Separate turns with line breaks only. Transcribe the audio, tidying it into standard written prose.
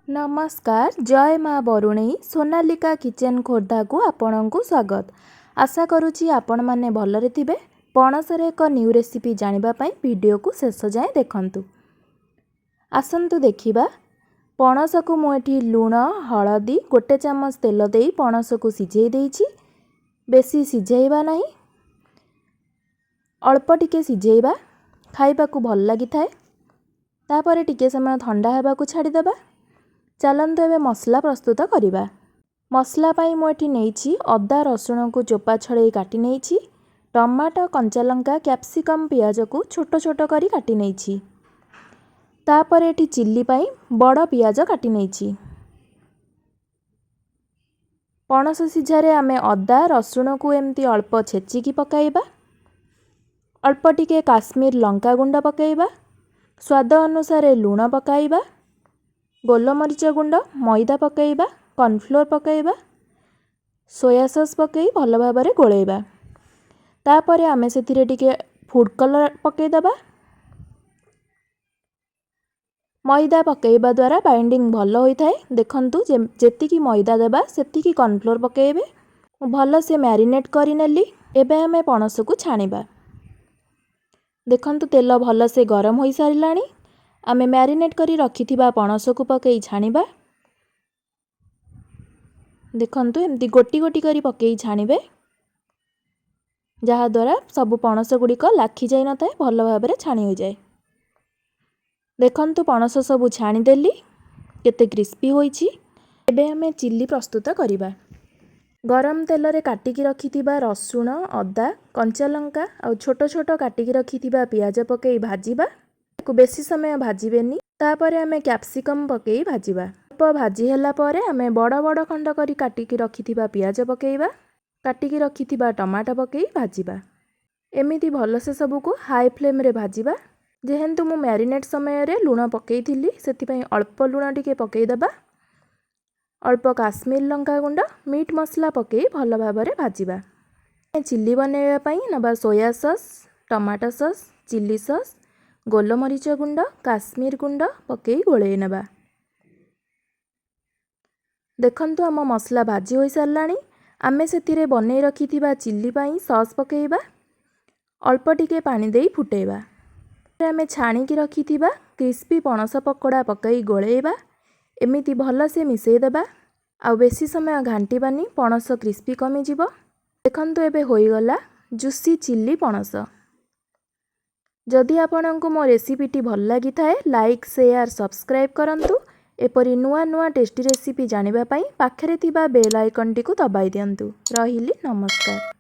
ନମସ୍କାର, ଜୟ ମା ବରୁଣେଇ। ସୋନାଲିକା କିଚେନ୍ ଖୋର୍ଦ୍ଧାକୁ ଆପଣଙ୍କୁ ସ୍ୱାଗତ। ଆଶା କରୁଛି ଆପଣମାନେ ଭଲରେ ଥିବେ। ପଣସରେ ଏକ ନ୍ୟୁ ରେସିପି ଜାଣିବା ପାଇଁ ଭିଡ଼ିଓକୁ ଶେଷ ଯାଏଁ ଦେଖନ୍ତୁ। ଆସନ୍ତୁ ଦେଖିବା। ପଣସକୁ ମୁଁ ଏଠି ଲୁଣ, ହଳଦୀ, 1 ଚାମଚ ତେଲ ଦେଇ ପଣସକୁ ସିଝେଇ ଦେଇଛି। ବେଶୀ ସିଝେଇବା ନାହିଁ, ଅଳ୍ପ ଟିକେ ସିଝେଇବା, ଖାଇବାକୁ ଭଲ ଲାଗିଥାଏ। ତାପରେ ଟିକେ ସମୟ ଥଣ୍ଡା ହେବାକୁ ଛାଡ଼ିଦେବା। ଚାଲନ୍ତୁ, ଏବେ ମସଲା ପ୍ରସ୍ତୁତ କରିବା। ମସଲା ପାଇଁ ମୁଁ ଏଠି ନେଇଛି ଅଦା, ରସୁଣକୁ ଚୋପା ଛଡ଼େଇ କାଟି ନେଇଛି। ଟମାଟୋ, କଞ୍ଚାଲଙ୍କା, କ୍ୟାପ୍ସିକମ୍, ପିଆଜକୁ ଛୋଟ ଛୋଟ କରି କାଟି ନେଇଛି। ତାପରେ ଏଠି ଚିଲି ପାଇଁ ବଡ଼ ପିଆଜ କାଟି ନେଇଛି। ପଣସ ସିଝାରେ ଆମେ ଅଦା ରସୁଣକୁ ଏମିତି ଅଳ୍ପ ଛେଚିକି ପକାଇବା। ଅଳ୍ପ ଟିକେ କାଶ୍ମୀର ଲଙ୍କା ଗୁଣ୍ଡ ପକାଇବା। ସ୍ୱାଦ ଅନୁସାରେ ଲୁଣ ପକାଇବା। ଗୋଲମରିଚ ଗୁଣ୍ଡ, ମଇଦା ପକାଇବା, କର୍ଣ୍ଣଫ୍ଲୋର୍ ପକାଇବା, ସୋୟା ସସ୍ ପକାଇ ଭଲ ଭାବରେ ଗୋଳେଇବା। ତାପରେ ଆମେ ସେଥିରେ ଟିକେ ଫୁଡ଼୍ କଲର୍ ପକାଇଦେବା। ମଇଦା ପକାଇବା ଦ୍ୱାରା ବାଇଣ୍ଡିଂ ଭଲ ହୋଇଥାଏ। ଦେଖନ୍ତୁ, ଯେତିକି ମଇଦା ଦେବା ସେତିକି କର୍ଣ୍ଣଫ୍ଲୋର୍ ପକାଇବେ। ମୁଁ ଭଲସେ ମ୍ୟାରିନେଟ୍ କରିନେଲି। ଏବେ ଆମେ ପଣସକୁ ଛାଣିବା। ଦେଖନ୍ତୁ, ତେଲ ଭଲସେ ଗରମ ହୋଇସାରିଲାଣି। ଆମେ ମ୍ୟାରିନେଟ୍ କରି ରଖିଥିବା ପଣସକୁ ପକାଇ ଛାଣିବା। ଦେଖନ୍ତୁ, ଏମିତି ଗୋଟି ଗୋଟି କରି ପକାଇ ଛାଣିବେ, ଯାହାଦ୍ୱାରା ସବୁ ପଣସ ଗୁଡ଼ିକ ଲାଖି ଯାଇନଥାଏ, ଭଲ ଭାବରେ ଛାଣି ହୋଇଯାଏ। ଦେଖନ୍ତୁ, ପଣସ ସବୁ ଛାଣିଦେଲି, କେତେ କ୍ରିସ୍ପି ହୋଇଛି। ଏବେ ଆମେ ଚିଲି ପ୍ରସ୍ତୁତ କରିବା। ଗରମ ତେଲରେ କାଟିକି ରଖିଥିବା ରସୁଣ, ଅଦା, କଞ୍ଚାଲଙ୍କା ଆଉ ଛୋଟ ଛୋଟ କାଟିକି ରଖିଥିବା ପିଆଜ ପକାଇ ଭାଜିବା। ତାକୁ ବେଶୀ ସମୟ ଭାଜିବେନି। ତାପରେ ଆମେ କ୍ୟାପ୍ସିକମ୍ ପକାଇ ଭାଜିବା। ଅଳ୍ପ ଭାଜି ହେଲା ପରେ ଆମେ ବଡ଼ ବଡ଼ ଖଣ୍ଡ କରି କାଟିକି ରଖିଥିବା ପିଆଜ ପକାଇବା। କାଟିକି ରଖିଥିବା ଟମାଟୋ ପକାଇ ଭାଜିବା। ଏମିତି ଭଲସେ ସବୁକୁ ହାଇ ଫ୍ଲେମ୍ରେ ଭାଜିବା। ଯେହେତୁ ମୁଁ ମ୍ୟାରିନେଟ୍ ସମୟରେ ଲୁଣ ପକାଇଥିଲି, ସେଥିପାଇଁ ଅଳ୍ପ ଲୁଣ ଟିକେ ପକାଇଦେବା। ଅଳ୍ପ କାଶ୍ମୀର ଲଙ୍କା ଗୁଣ୍ଡ, ମିଟ୍ ମସଲା ପକାଇ ଭଲ ଭାବରେ ଭାଜିବା। ଚିଲି ବନାଇବା ପାଇଁ ନେବା soya sauce, tomato sauce, chilli sauce, ଗୋଲମରିଚ ଗୁଣ୍ଡ, କାଶ୍ମୀର ଗୁଣ୍ଡ ପକାଇ ଗୋଳେଇ ନେବା। ଦେଖନ୍ତୁ, ଆମ ମସଲା ଭାଜି ହୋଇସାରିଲାଣି। ଆମେ ସେଥିରେ ବନେଇ ରଖିଥିବା ଚିଲି ପାଇଁ ସସ୍ ପକାଇବା। ଅଳ୍ପ ଟିକେ ପାଣି ଦେଇ ଫୁଟେଇବା। ଆମେ ଛାଣିକି ରଖିଥିବା କ୍ରିସ୍ପି ପଣସ ପକୋଡ଼ା ପକାଇ ଗୋଳେଇବା। ଏମିତି ଭଲସେ ମିଶାଇଦେବା ଆଉ ବେଶୀ ସମୟ ଘାଣ୍ଟିବାନି, ପଣସ କ୍ରିସ୍ପି କମିଯିବ। ଦେଖନ୍ତୁ, ଏବେ ହୋଇଗଲା ଜୁସି ଚିଲି ପଣସ। ଯଦି ଆପଣଙ୍କୁ ମୋ ରେସିପିଟି ଭଲ ଲାଗିଥାଏ, ଲାଇକ୍, ସେୟାର, ସବସ୍କ୍ରାଇବ୍ କରନ୍ତୁ। ଏପରି ନୂଆ ନୂଆ ଟେଷ୍ଟି ରେସିପି ଜାଣିବା ପାଇଁ ପାଖରେ ଥିବା ବେଲ୍ ଆଇକନ୍ଟିକୁ ଦବାଇ ଦିଅନ୍ତୁ। ରହିଲି, ନମସ୍କାର।